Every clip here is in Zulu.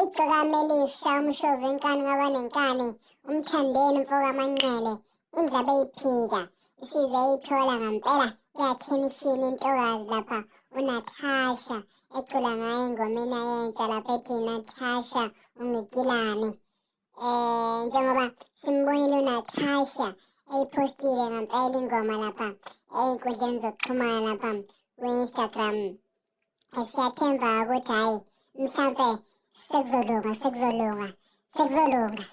Igcokama elisha umshovi wenkani kwabanenkani uMthandeni mfokaManqele indlebe eyiphika isize eyithola ngampela i-attention intokazi lapha uNatasha ecula ngayo engomeni ayentsha lapha ethi Natasha ungikilani. Njengoba simbonile uNatasha eyiphostile ngampela ingoma lapha ey'nkundleni zokuxhumana lapha kwi-Instagram. Siyathemba ukuthi hhayi mhlampe sekuzolunga sekuzolunga sekuzolunga.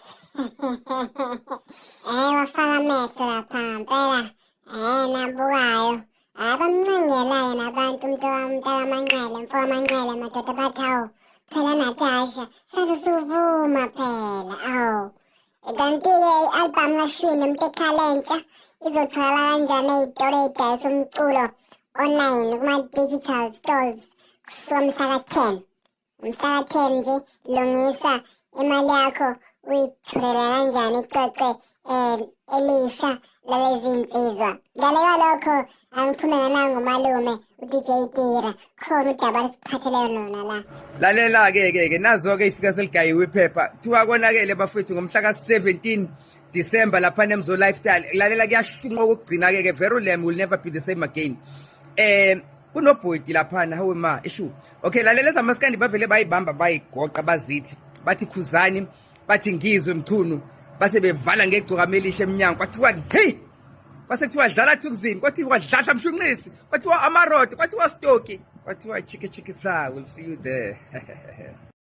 Wafaka amehlo lapha ngampela nabukayo. Abamncengela-ke nabantu umuntu mntakaManqele mfokaManqele madoda bathi hawu phela Natasha sase suvuma phela awu. Kanti-ke i-album kaShwini umuntu ekhala entsha izotholakala kanjani ey'tolo ey'dayisa umculo online kuma-digital stores kusuka mhla ka-10. Mhla ka-10 nje lungisa imali yakho uyitholela kanjani icwecwe elisha lalezi nsizwa. Ngale kwalokho angiphume nganangu umalume uDJ Tira khona udaba alisiphathele lona la. Lalela-ke ke ke nazo-ke ifika seligayiwe iphepha kuthiwa konakele bafethu ngomhla ka-17 December lapha neMzo Lifestyle. Lalela kuyashunqa okugcina-ke ke Verulam will never be the same again. Kunobhodi laphana hawe ma ishu. Okay, lalela ezamaskandi bavele bayibamba bayigoqa bazithi bathi khuzani bathi ngizwe Mchunu base bevala ngegcokama elihle emnyango kwathiwa hey kwase kuthiwa dlala Thukzini kwathiwa dladla Mshunqisi kwathiwa Amarodo kwathiwa Stoki kwathiwa chiki chiki tsa, we'll see you there.